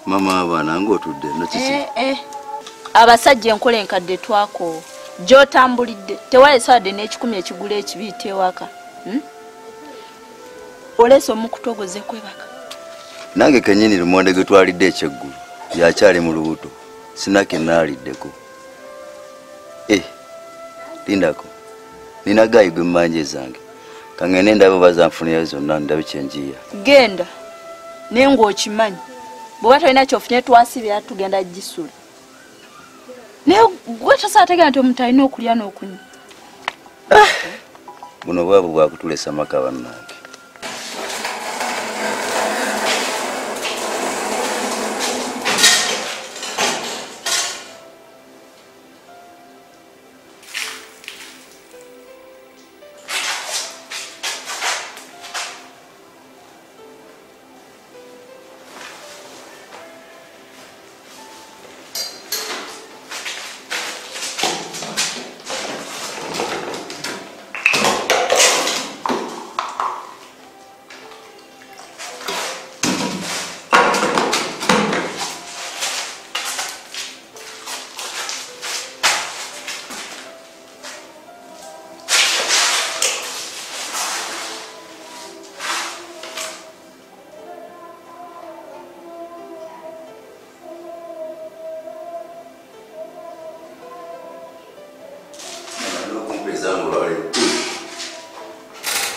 Mama abaana ng'otudde no kiki? Abasajja enkola enkadde twakoowa. Gy'otambulidde tewaleese wadde n'ekikumi ekigula ekibiita ewaka. Oleese omukutu ogoze kwebaka. Nange kennyini lumonde gwe twalidde ekyeggulo yakyali mu lubuto, sina ke naaliddeko. Lindako, nina guy gwe mmanja ezange, kangende ndabe oba zanfunirayo zonna, ndabe kyenjiya. Genda naye ng'okimanyi bw'oba tolina kyofunye twasibira tugenda gisula. Naye gwe tosobola nti omuntu alina okulya n'okunywa. Buno bwavu bwakutulesa maka bannange.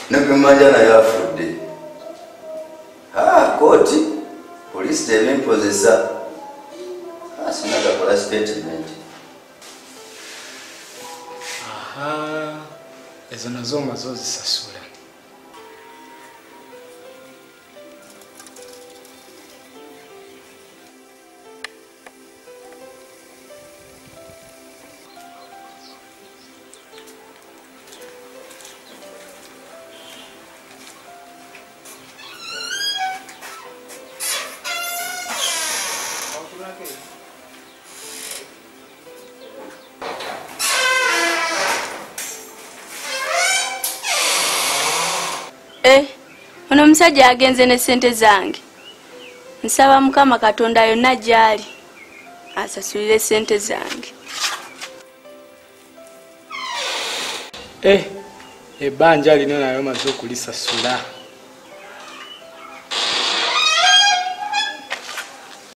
Nemanja naye afudde. Kooti poliisi tebimpozesa. Sinagakola statement. Aha, ezo nazo omaze ozisasula. Ono omusajja agenze ne ssente zange. Nsaba Mukama Katonda yonna gy'ali asasulire ssente zange. Ebbanja lino nayo omaze okulisasula.